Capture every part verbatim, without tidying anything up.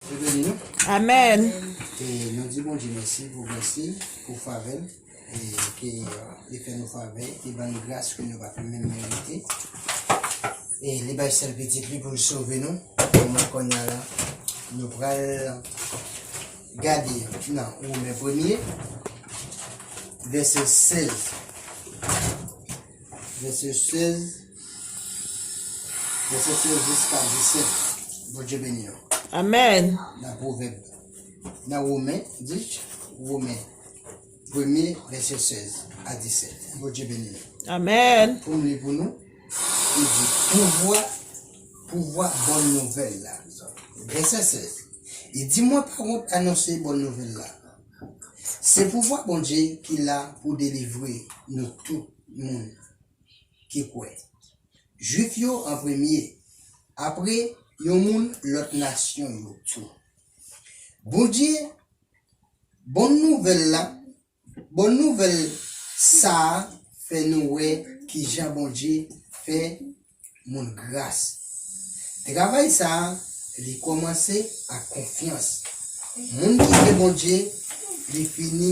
Bondye beni nou. Amèn. E nou di Bondye mèsi pou gras li, pou favè l, e ke, e, li fè nou favè, li ban nou gras ke nou pa t menm merite. E li bay sèl pitit li pou l sove nou. Kouman kounye a la, nou pral gade nan Women premye, vèsè sèz. Vèsè sèz, vèsè sèz jiska disèt. Bondye beni nou. Amèn. Nan Pwovèb, nan Women, dis, Women premye, vèsè sèz a disèt. Bondye beni nou. Amèn. Pou m li pou nou, li di, pouvwa, pouvwa bòn nouvèl la. Vèsè sèz. Li di, mwen pa wont anonse bòn nouvèl la. Se pouvwa Bondye ki la pou delivre nou tout moun ki kwè. Jwif yo an premye, apre yon moun lòt nasyon yo tou. Bondye, bòn nouvèl la, bòn nouvèl sa a fè nou wè kijan Bondye fè moun gras. Travay sa a, li kòmanse ak konfyans. Moun ki gen Bondye, li fini,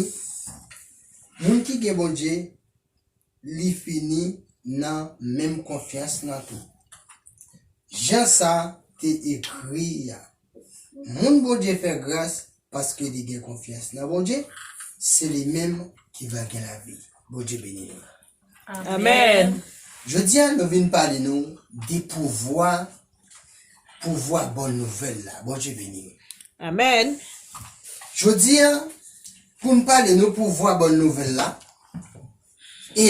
moun ki gen Bondye, li fini nan menm konfyans nan tou. Jan sa te ekri a, moun Bondye fè gras paske li gen konfyans nan Bondye, se li menm ki va gen lavi. Bondye beni nou. Amèn. Jodi a, nou vin pale nou de pouvwa, pouvwa bòn nouvèl la. Bondye beni nou. Amèn. Jodi a, pou n pale nou pouvwa bòn nouvèl la, e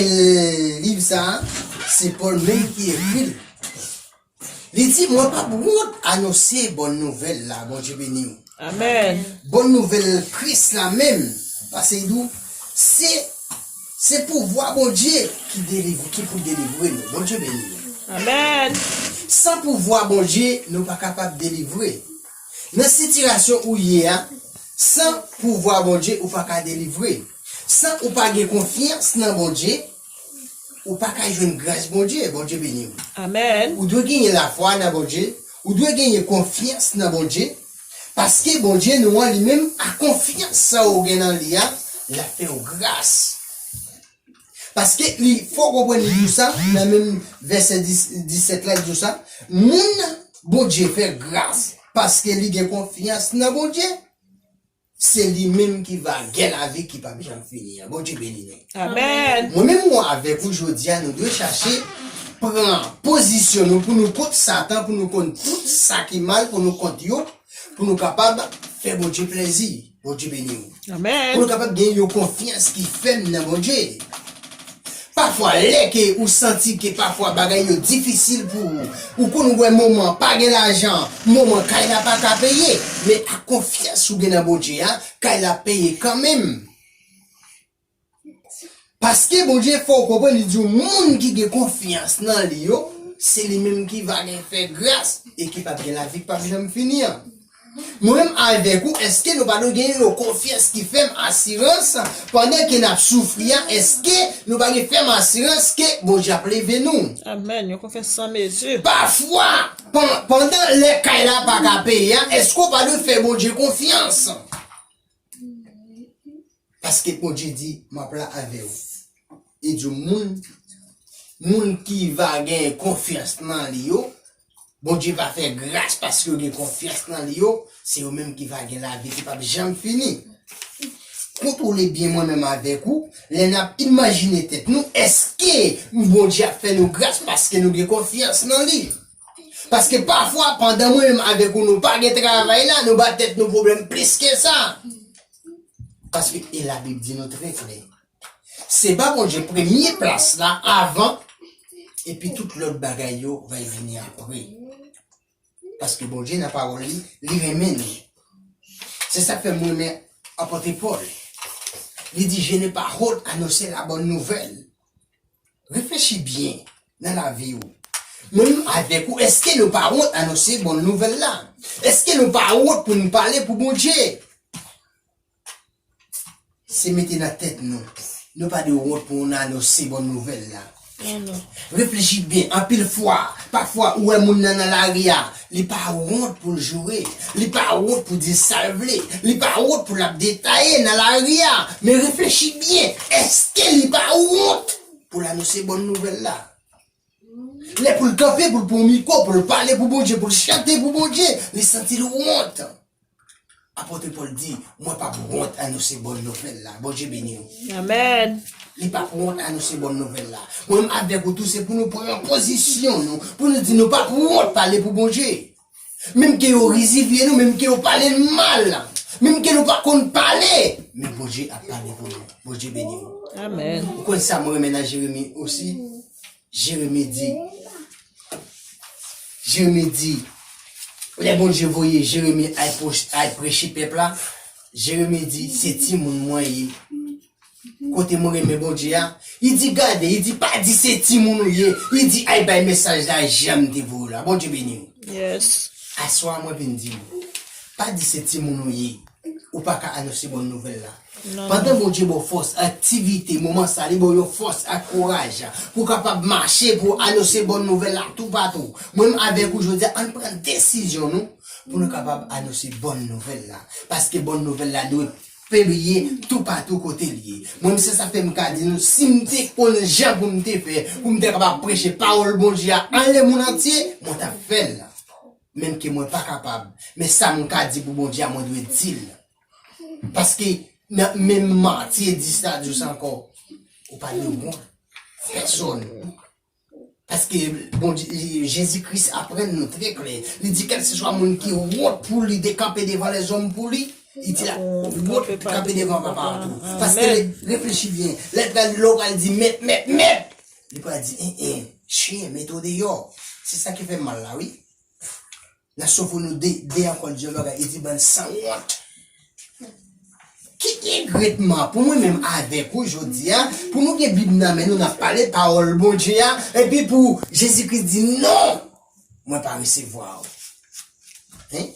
liv sa a, se Pòl menm ki ekri l. Li di, mwen p ap wont anonse bòn nouvèl la, Bondye beni w. Amèn. Bòn nouvèl Kris la menm, paske li di w, se, se pouvwa Bondye ki delivre, ki pou delivre nou. Bondye beni nou. Amèn. San pouvwa Bondye, nou pa kapab delivre. Nan sitiyasyon ou ye a, san pouvwa Bondye, ou pa ka delivre. San ou pa gen konfyans nan Bondye, ou pa ka jwenn gras Bondye. Bondye beni w. Amèn. Ou dwe genyen lafwa nan Bondye. Ou dwe genyen konfyans nan Bondye. Paske Bondye nou an li menm, a konfyans sa ou gen nan li a, l ap fè w gras. Paske li, fò w konprann li di w sa, nan menm vèsè dis, disèt la, li di w sa, moun Bondye fè gras, paske li gen konfyans nan Bondye, se li menm ki va gen lavi ki p ap janm fini an. Bondye beni nou. Amèn. Mwen menm mwen avèk ou jodi a, nou dwe chache pran pozisyon nou pou nou kont Satan, pou nou konn tout sa ki mal, pou nou kont yo, pou nou kapab fè Bondye plèzi. Bondye beni w. Amèn. Pou nou kapab gen yon konfyans ki fèm nan Bondye. Pafwa, lè ke ou santi ke pafwa bagay yo difisil pou ou, ou konn wè moman pa gen lajan, moman kay la pa ka peye, men ak konfyans ou gen nan Bondye a, kay la peye kanmenm. Paske Bondye fè w konprann, li di w, moun ki gen konfyans nan li yo, se li menm ki va gen fè gras e ki p ap gen lavi k p ap janm fini an. Mwen menm avèk ou, èske nou pa dwe gen yon konfyans ki fèm, asirans, pandan ke n ap soufri a, èske nou pa gen fèm asirans ke Bondye ap leve nou? Amèn. Yon konfyans san mezi. Pafwa, pan-, pandan lè kay la pa ka peye a, èske w pa dwe fè Bondye konfyans? Paske Bondye di, m ap la avè w. E di w, moun, moun ki va gen konfyans nan li yo, Bondye va fè gras paske yo gen konfyans nan li yo, se yo menm ki va gen lavi ki p ap janm fini. Kontwole byen mwen menm avèk ou, lè n ap imajine tèt nou, èske Bondye ap fè nou gras paske nou gen konfyans nan li? Paske pafwa, pandan mwen menm avèk ou, nou pa gen travay la, nou ba tèt nou pwoblèm plis ke sa. Paske, e Labib di nou trè klè, se ba Bondye premye plas la avan, epi tout lòt bagay yo va vini apre. Paske Bondye nan pawòl li, li renmen nou. Se sa k fè m renmen apòt Pòl. Li di, je n'ai pas honte annoncer la bonne nouvelle. Reflechi byen nan lavi w. Mwen menm avèk ou, èske nou pa wont anonse bòn nouvèl la? Èske nou pa wont pou nou pale pou Bondye? Se mete nan tèt nou. Nou pa dwe wont pou nou anonse bòn nouvèl la. Reflechi byen, anpil fwa, pafwa ou wè moun nan nan lari a, li pa wont pou l joure, li pa wont pou di sa l vle, li pa wont pou l ap detaye nan lari a. Men reflechi byen, èske li pa wont pou l anonse bòn nouvèl la? Lè pou l kanpe, pou l pran mikwo, pou l pale pou Bondye, pou l chante pou Bondye, li santi l wont. Apot Pòl di, mwen p ap wont anonse bòn nouvèl la. Bondye beni w. Amèn. Li p ap wont anonse bòn nouvèl la. Mwen menm avèk ou tou, se pou nou pran pozisyon nou, pou nou di nou p ap wont pale pou Bondye. Menm ke yo rizivye nou, menm ke yo pale n mal, menm ke nou pa konn pale, men Bondye ap pale pou nou. Bondye beni w. Amèn. Ou konn sa mwen renmen nan Jeremi osi? Jeremi di, Jeremi di, lè Bondye voye Jeremi al pwoch-, al preche pèp la, Jeremi di, se timoun mwen ye. Kote mwen renmen Bondye a, li di, gade, li di, pa di se timoun ou ye, li di, al bay mesaj la jan m te voye w la. Bondye beni w. Yes. Aswè a mwen vin di w, pa di se timoun ou ye, ou pa ka anonse bòn nouvèl la. Non, pandan non. Bondye ba w fòs, aktivite, moman sa, li ba w yon fòs ak kouraj pou w kapab mache, pou w anonse bòn nouvèl la toupatou. Mwen menm avèk ou jodi a, ann pran desizyon nou pou nou kapab anonse bòn nouvèl la. Paske bòn nouvèl la dwe pibliye toupatou kote l ye. Mwen menm se sa fè m ka di nou, si m te konn jan pou m te fè, pou m te kapab preche pawòl Bondye a an lemonnantye, mwen t ap fè l. Menm ke mwen pa kapab, men sa m ka di pou Bondye a, mwen dwe di l. Paske nan menm Matye dis la di w sa ankò, ou pa dwe wont pèsonn. Paske Bondye, Jezi Kris aprann nou trè klè. Li di, kèlkeswa moun ki wont pou li de kanpe devan lèzòm pou li, li di l ap wont kanpe devan Papa a tou. Paske, amèn, reflechi byen, lè l pral, lè w pral di, mèt, mèt, mèt, li pral di, en, en, chen, mete w deyò. Se sa ki fè m mal la, wi. Nan Sofoni de, de ankò, di yon bagay, li di bann sanwont. Ki egretman pou mwen menm avèk ou jodi a, pou nou gen Bib nan men nou, n ap pale pawòl Bondye a, epi pou Jezi Kris di, non, mwen pa resevwa w. Hein?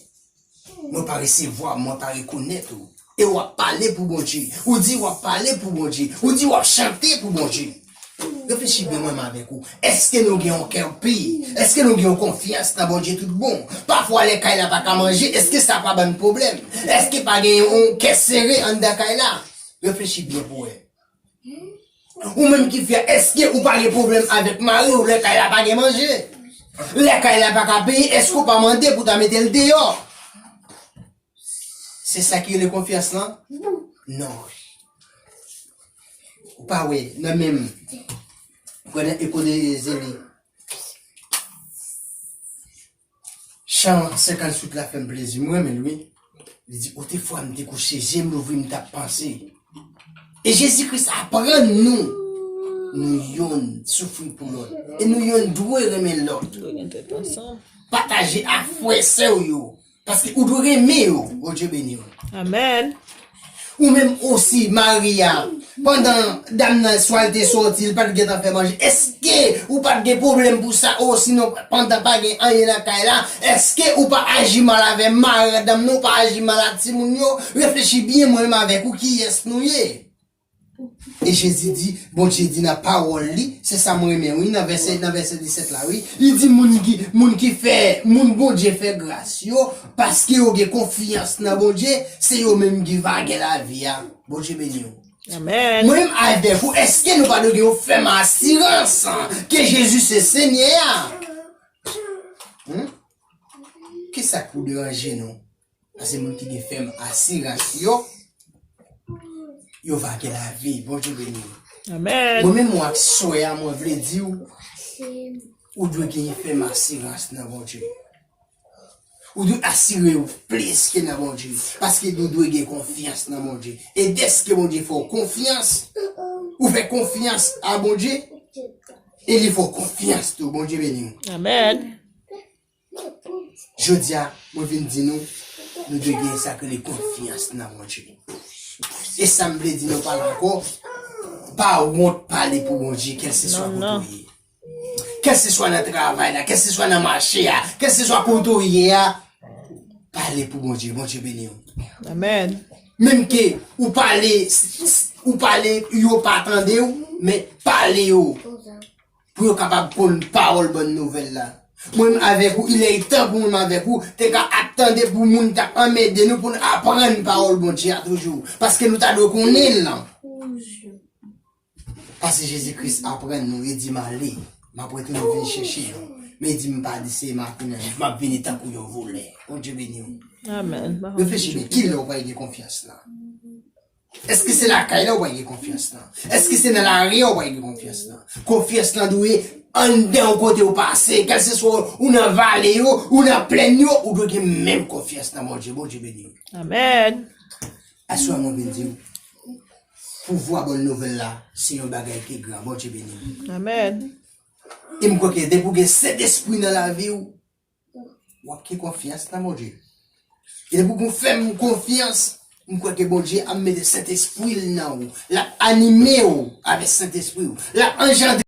Mwen pa resevwa w, mwen pa rekonèt ou. E w ap pale pou Bondye. Ou di w ap pale pou Bondye. Ou di w ap chante pou Bondye. Reflechi byen mwen menm avèk ou. Èske nou gen yon kè pi? Èske nou gen yon konfyans nan Bondye tout bon? Pafwa lè kay la pa ka manje, èske sa pa ban n pwoblèm? Èske pa gen yon kè sere anndan kay la? Reflechi byen pou wè. Ou menm ki fè, èske ou pa gen pwoblèm avèk mari w lè kay la pa gen manje? Lè kay la pa ka peye, èske ou pa mande pou ta mete l deyò? Se sa ki rele konfyans lan? Non. Ou pa wè, nan menm, pran nan Eko de Zeli. Chan senkannwit la fè m plezi, m renmen l, wi. Li di, otefwa m te kouche, je m louvri, m t ap panse. E Jezi Kris aprann nou, nou yonn soufri pou lòt. E nou yonn dwe renmen lòt. Dwe gen tèt ansanm. Pataje ak frè sè w yo. Paske ou dwe renmen yo. Bondye beni w. Amèn. Ou menm osi, mari a, pandan dam nan swa l te sòti, li pa t gentan fè manje, èske ou pa t gen pwoblèm pou sa? Osinon, pandan pa gen anyen nan kay la, èske ou pa aji mal avè madanm nan, ou pa aji mal ak timoun yo? Reflechi byen, mwen menm avèk ou, kiyès nou ye? E Jezi di, Bondye di nan pawòl li, se sa m renmen, wi, nan vèsè, nan vèsè disèt la, wi. Li di, moun ki, moun ki fè, moun Bondye fè gras yo, paske yo gen konfyans nan Bondye, se yo menm ki va gen lavi a. Bondye beni w. Amèn. Mwen menm avèk ou, èske nou pa dwe gen yon fèm asirans ke Jezi se Senyè a? Hmm? Kisa k pou deranje nou? Paske moun ki gen fèm asirans yo, yo va gen lavi. Bondye beni w. Amèn. Mwen menm, mwen ak sè a, mwen vle di w, ou dwe gen fèm asirans nan Bondye. Ou dwe asire w plis ke nan Bondye. Paske nou dwe gen konfyans nan Bondye. E dèske Bondye fè w konfyans, ou fè konfyans a Bondye, e li fè w konfyans tou. Bondye beni w. Amèn. Jodi a, mwen vin di nou, nou dwe gen sa k rele konfyans nan Bondye. E sa m vle di nou pale ankò, pa wont pale pou Bondye, kèlseswa kote w ye. Kèlseswa nan travay la, kèlseswa nan mache a, kèlseswa kote w ye a, pale pou Bondye, Bondye beni w. Amèn. Menm ke ou pale, ou pale, yo pa tande w, men pale yo. pou yo kapab konn pawòl bòn nouvèl la. Mwen menm avèk ou, il est temps pou mwen menm avèk ou te ka ap tande pou moun t ap anmède nou pou n aprann pawòl Bondye a toujou. Paske nou ta dwe konnen l lan. Paske Jezi Kris aprann nou, li di m ale, m ap retounen vin chèche nou. Men li di m pa di se maten nan, m ap vini tankou yon vòlè. Bondye beni w. Amen. Reflechi byen, kilè w pral gen konfyans lan? Èske se lakay la w pral gen konfyans lan? Èske se nan lari a w pral gen konfyans lan? Konfyans lan dwe anndan w kote w pase, kèlseswa ou nan vale yo, ou nan plèn yo, ou dwe gen menm konfyans nan Bondye. Bondye beni w. Amen. Aswè a mwen vin di w, pouvwa bòn nouvèl la, se yon bagay ki gran. Bondye beni w. Amen. E m kwè ke depi w gen Sentespri nan lavi w, w ap gen konfyans nan Bondye. E depi w gen fèm konfyans, m kwè ke Bondye ap mete Sentespri l nan ou. L ap anime w avèk Sentespri w. L ap anjandre